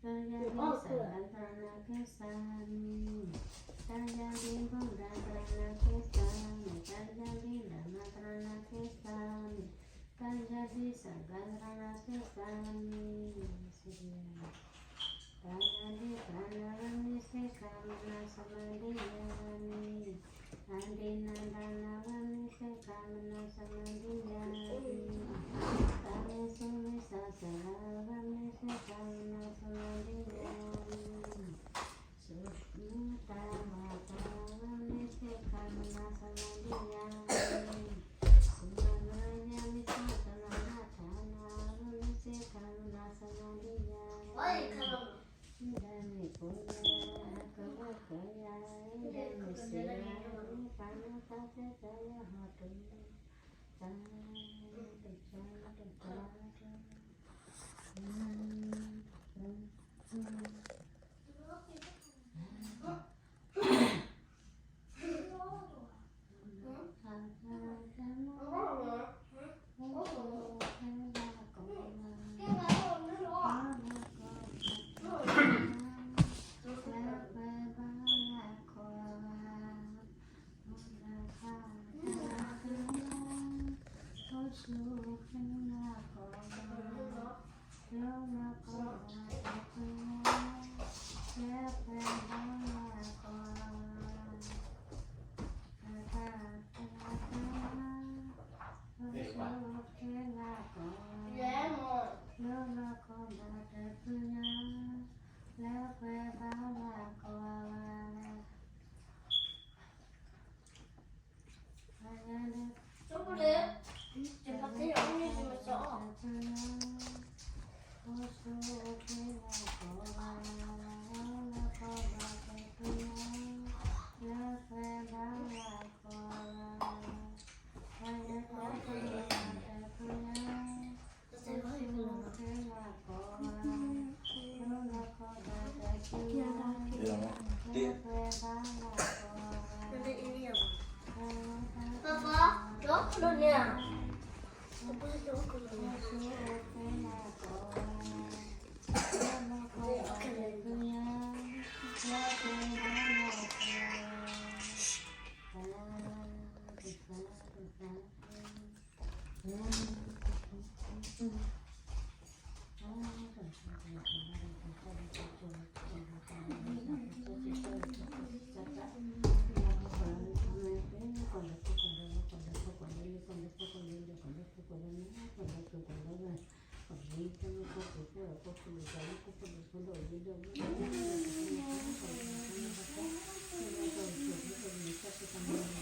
တၢ်ယၤဒ်ပှၤဒၣ်တၢ်နၤကဲစၢ်မံၤ, တၢ်ယၤဒ်သၣ်ဒၣ်တၢ်နၤဝဲမ့ၢ်စ့ၢ်ကီးမနုၤသမၢဒ်ယၤမံၤ, အဒ့နၤဒၣ်နၤဝဲမ့ၢ်စ့ၢ်ကီးမနုၤသမၢဒ်ယၤမံၤ, တၢ်မ့ၢ်စိမ့ၢ်စၢ်စၢ်ဒၣ်ဝဲမ့ၢ်စ့ၢ်ကီးမနုၤသမၢဒ်ယၤမံၤ, စူၢ်မူတၢ်မၤတၢ်ဝဲမ့ၢ်စ့ၢ်ကီးမနုၤသမၢဒ်ယၤမံၤ, စူၢ်မၤမၤယၤမ့ၢ်စ့ၢ်ကီးမၤတၢ်နၤဝဲမ့ၢ်စ့ၢ်ကီးမနုၤသမၢဒ်ယၤမံၤ, ဒ်မ့ၢ်ပူၤယၤအကဘၣ်ကယၤ, ဒ်မ့ၢ်စ့ၢ်ကီးယၤမ့ၢ်ပှၤမၤတၢ်သ့တၢ်ယၤဟီၣ်တမံၤ, တၢ်တၢ်တၢ်တၢ်